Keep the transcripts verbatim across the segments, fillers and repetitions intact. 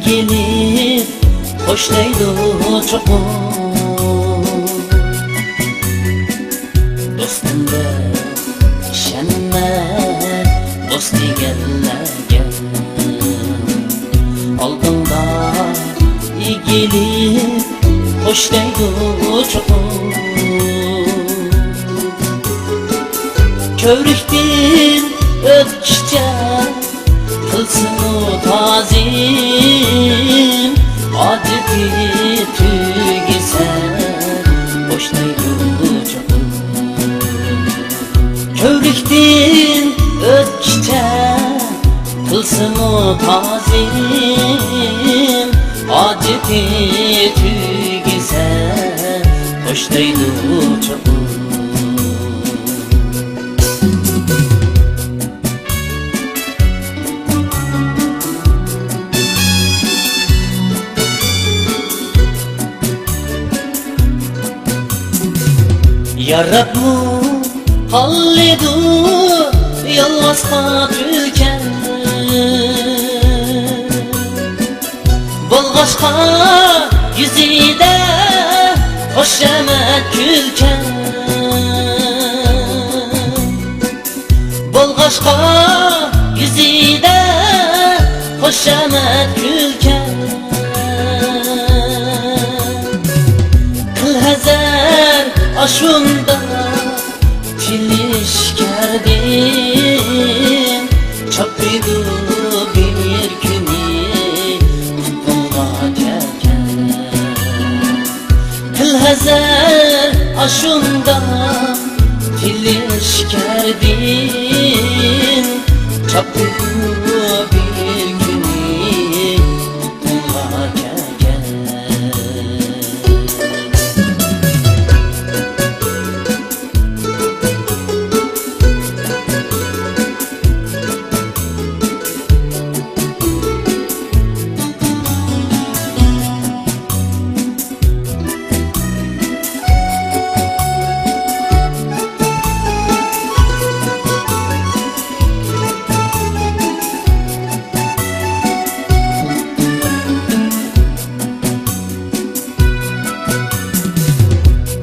كېلىپ خوش دەيدۇ چوقۇم. دوستۇم دەپ ئىشەنمە، دوست دېگەنلەرگە ئالدىڭدا ئېگىلىپ خوش دەيدۇ چوقۇم. كۆۋرۈكتىن ئۆتكۈچە قىلسىمۇ تازىم، ھاجىتى تۈگىسە خوش دەيدۇ چوقۇم. كۆۋرۈكتىن ئۆتكۈچە قىلسىمۇ تازىم، ھاجىتى تۈگىسە خوش دەيدۇ چوقۇم. ياراپمۇ قالىدۇ يالۋاز خاتىرجەم. بولغاچقا يۈزىدە خۇشامەت كۈلكە. بولغاچقا يۈزىدە خۇشامەت كۈلكە. قىل ھەزەر ئاشۇنداق تىلىشكەردىن، چاپىدۇ بىر كۈنى قۇتۇڭغا كەلگەن. قىل ھەزەر ئاشۇنداق تىلىشكەردىن، چاپىدۇ بىر كۈنى قۇتۇڭغا كەلگەن.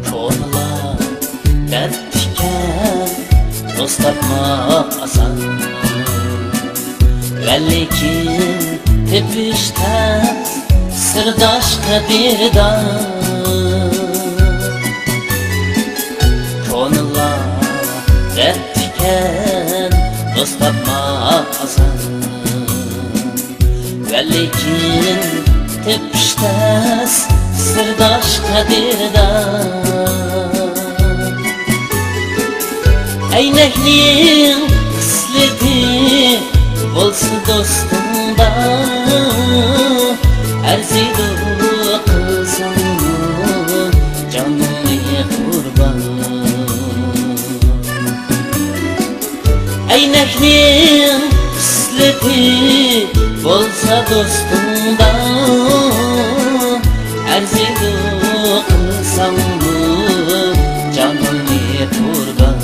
كونىلار دەپتىكەن، دوست تاپماق ئاسان، ۋەلىكىن تېپىش تەس، سىرداش قەدىردان. كونىلار دەپتىكەن، دوست تاپماق ئاسان، ۋەلىكىن تېپىش تەس، سىرداش قەدىردان. ئەينەكنىڭ خىسلىتى بولسا دوستۇڭدا، ئەرزىيدۇ قىلساڭمۇ جانىڭنى قۇربان. ئەينەكنىڭ خىسلىتى بولسا دوستۇڭدا، ئەرزىيدۇ قىلساڭمۇ جانىڭنى قۇربان.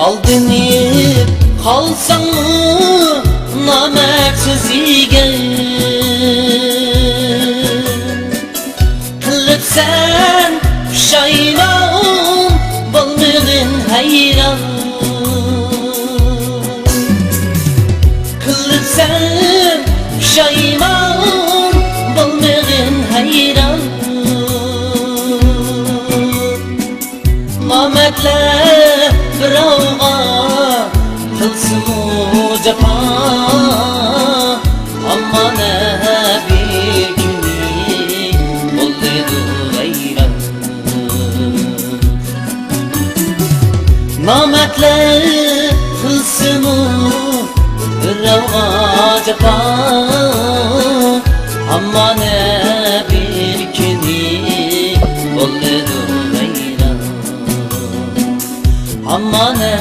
ئالدىنىپ قالساڭمۇ نامەرد سۆزىگە، قىلىپسەن پۇشايمان، بولمىغىن ھەيران. قىلىپسەن پۇشايمان، بولمىغىن ھەيران. نامەردلەر بىراۋغا قىلسىمۇ جاپا، ئەمما نە بىر كۈنى بولىدۇ ۋەيران. نامەردلەر قىلسىمۇ بىراۋغا جاپا، ئەمما نە بىر كۈنى بولىدۇ ۋەيران. ئەمما نە